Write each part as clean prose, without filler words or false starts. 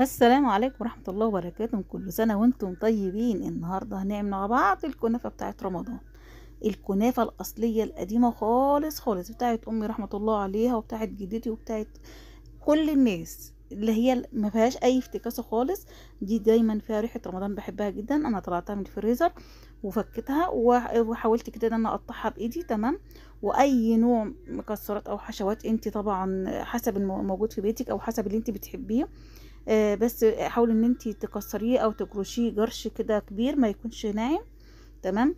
السلام عليكم ورحمة الله وبركاته. كل سنة وانتم طيبين. النهاردة هنعمل مع بعض الكنافة بتاعت رمضان، الكنافة الأصلية القديمة خالص خالص بتاعت أمي رحمة الله عليها وبتاعت جدتي وبتاعت كل الناس، اللي هي ما فيهاش أي افتكاسة خالص. دي دايما فيها ريحة رمضان، بحبها جدا. أنا طلعتها من الفريزر وفكتها وحاولت كده ان انا اقطعها بايدي، تمام. واي نوع مكسرات او حشوات انت طبعا حسب الموجود في بيتك او حسب اللي انت بتحبيه، بس حاولي ان انت تكسريه او تجرشيه جرش كده كبير ما يكونش ناعم، تمام.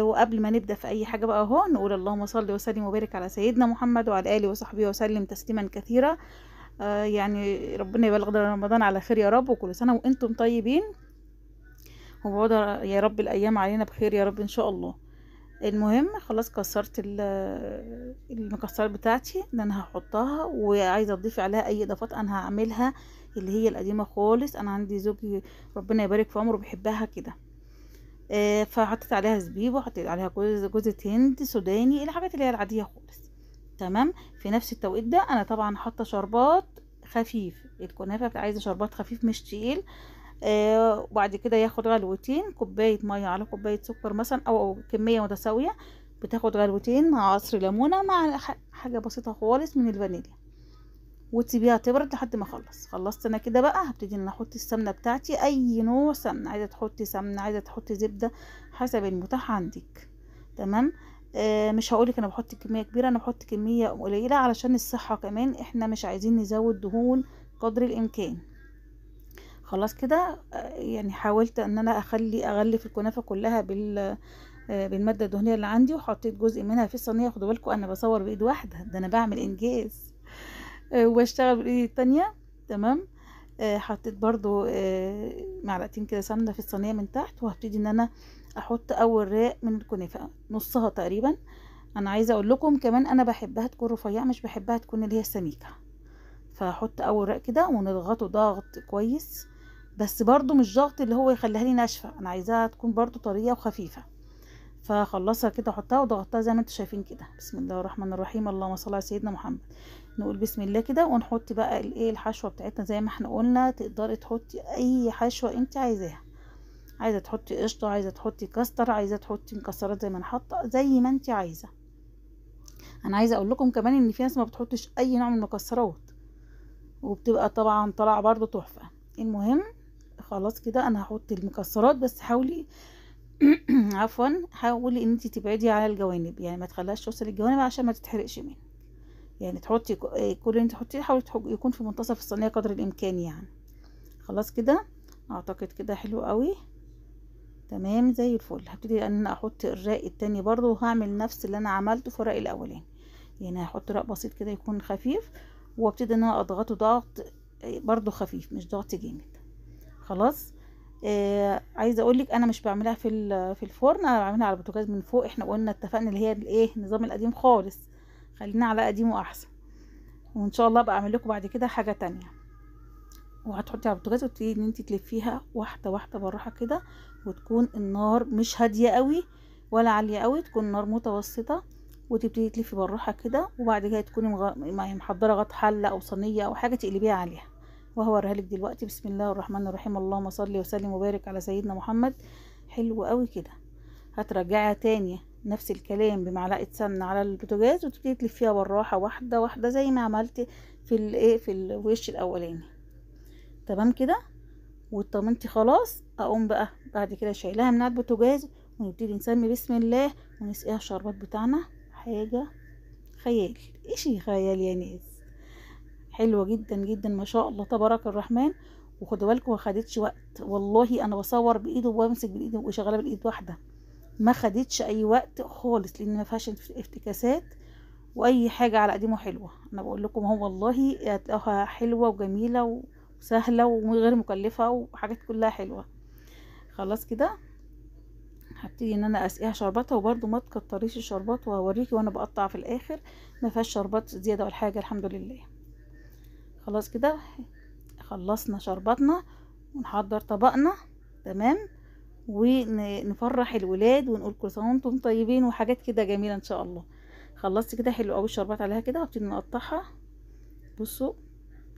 وقبل ما نبدا في اي حاجة بقى اهو نقول اللهم صل وسلم وبارك على سيدنا محمد وعلى اله وصحبه وسلم تسليما كثيرا. يعني ربنا يبلغنا رمضان على خير يا رب، وكل سنة وانتم طيبين، وبعد يا رب الايام علينا بخير يا رب ان شاء الله. المهم خلاص كسرت المكسرات بتاعتي اللي انا هحطها، وعايزه اضيف عليها اي اضافات انا هعملها اللي هي القديمة خالص. انا عندي زوجي ربنا يبارك في عمره بيحبها كده، فحطيت عليها زبيب وحطيت عليها جوزة هند سوداني، الحاجات اللي هي العادية خالص، تمام. في نفس التوقيت ده انا طبعا حاطه شربات خفيف، الكنافه عايزه شربات خفيف مش تقيل. وبعد كده ياخد غلوتين، كوباية مية على كوباية سكر مثلا او كمية متساوية، بتاخد غلوتين مع عصر ليمونه مع حاجة بسيطة خالص من الفانيليا، وتسيبيها تبرد لحد ما اخلص. خلصت انا كده بقى هبتدي ان احط السمنة بتاعتي، اي نوع سمنه عايزه تحطي، سمنه عايزه تحطي زبدة حسب المتاح عندك، تمام. مش هقولك انا بحط كمية كبيرة، انا بحط كمية قليله علشان الصحة كمان، احنا مش عايزين نزود دهون قدر الامكان. خلاص كده، يعني حاولت ان انا اغلف الكنافه كلها بالماده الدهنية اللي عندي، وحطيت جزء منها في الصينية. خدوا بالكم انا بصور بايد واحدة، ده انا بعمل انجاز، وبشتغل بالايد التانية، تمام. حطيت برضو معلقتين كده سمنه في الصينية من تحت، وهبتدي ان انا احط اول راق من الكنافه، نصها تقريبا. انا عايزه اقول لكم كمان انا بحبها تكون رفيعة، مش بحبها تكون اللي هي السميكه، فهحط اول راق كده ونضغطه ضغط كويس، بس برضو مش ضغط اللي هو يخليها لي ناشفة، انا عايزاها تكون برضو طرية وخفيفة. فخلصها كده احطها وضغطتها زي ما انتم شايفين كده. بسم الله الرحمن الرحيم، اللهم صل على سيدنا محمد. نقول بسم الله كده ونحط بقى الايه الحشوه بتاعتنا زي ما احنا قلنا. تقدري تحطي اي حشوه انت عايزاها، عايزه تحطي قشطه، عايزه تحطي كاستر، عايزه تحطي مكسرات زي ما انا حاطه، زي ما انت عايزه. انا عايزه اقول لكم كمان ان في ناس ما بتحطش اي نوع من المكسرات، وبتبقى طبعا طالعه برضو تحفة. المهم خلاص كده انا هحط المكسرات، بس حاولي عفوا حاولي ان انت تبعدي على الجوانب، يعني ما تخليهاش توصل للجوانب عشان ما تتحرقش منك. يعني تحطي كل اللي انت تحطيه حاولي يكون في منتصف الصينية قدر الامكان يعني. خلاص كده اعتقد كده حلو قوي، تمام زي الفل. هبتدي ان انا احط الراق التاني برضو، وهعمل نفس اللي انا عملته في الراق الاولاني، يعني هحط راق بسيط كده يكون خفيف، وابتدي ان انا اضغطه ضغط برضو خفيف مش ضغط جامد. خلاص. عايزه اقول لك انا مش بعملها في الفرن، انا بعملها على البوتاجاز من فوق. احنا قلنا اتفقنا اللي هي الايه النظام القديم خالص، خلينا على قديمة احسن، وان شاء الله بقى اعمل لكم بعد كده حاجة تانية. وهتحطي على البوتاجاز وتبتدي ان انت تلفيها واحدة واحدة بالراحة كده، وتكون النار مش هادية قوي ولا عالية قوي، تكون النار متوسطه، وتبتدي تلفي بالراحة كده. وبعد كده تكوني محضرة غطا حله او صينية او حاجة تقلبيها عليها، وهوريها لك دلوقتي. بسم الله الرحمن الرحيم، اللهم صل وسلم وبارك على سيدنا محمد. حلو قوي كده. هترجعيها تاني نفس الكلام بمعلقه سمنه على البوتاجاز، وتبتدي تلفيها بالراحة واحدة واحدة زي ما عملتي في الايه في الوش الاولاني، تمام كده. وطمنتي خلاص. اقوم بقى بعد كده شايلاها من على البوتاجاز، ونبتدي نسمي بسم الله ونسقيها الشربات بتاعنا. حاجة خيال، ايش خيال يا ناس، حلوة جدا جدا ما شاء الله تبارك الرحمن. وخدوا بالكم ما خدتش وقت، والله انا بصور بايد وبمسك بالايد وشغالة بالايد واحدة، ما خدتش اي وقت خالص، لان ما فيهاش افتكاسات واي حاجة على قديمة حلوة. انا بقول لكم اهو والله هتلاقوها حلوة وجميلة وسهلة وغير مكلفة وحاجات كلها حلوة. خلاص كده هبتدي ان انا اسقيها شرباتها، وبرده ما تكتريش الشربات، وهوريكي وانا بقطع في الاخر ما فيهاش شربات زيادة ولا حاجة الحمد لله. خلاص كده خلصنا شرباتنا، ونحضر طبقنا، تمام. ونفرح الولاد ونقول كل سنة وانتم طيبين وحاجات كده جميلة ان شاء الله. خلصت كده حلو قوي الشربات عليها كده، وابتدي نقطعها. بصوا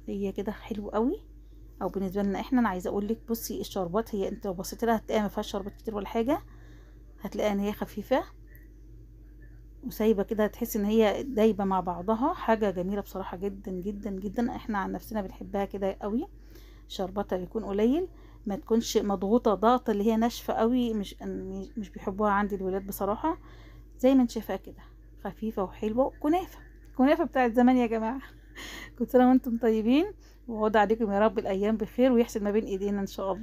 هي كده حلو قوي. او بالنسبة لنا احنا. انا عايزه اقول لك بصي الشربات، هي انت لو بصيتي لها هتلاقيها ما فيهاش شربات كتير ولا حاجة، هتلاقيها ان هي خفيفة وسايبه كده، هتحس ان هي دايبه مع بعضها. حاجة جميلة بصراحة جدا جدا جدا، احنا عن نفسنا بنحبها كده قوي. شربتها بيكون قليل، ما تكونش مضغوطه ضغط اللي هي ناشفة قوي، مش بيحبوها عندي الولاد بصراحة. زي ما انت شايفاها كده خفيفة وحلوه، كنافه، كنافه بتاعت زمان يا جماعة. كل سنة وانتم طيبين، وعود عليكم يا رب الايام بخير، ويحسن ما بين ايدينا ان شاء الله.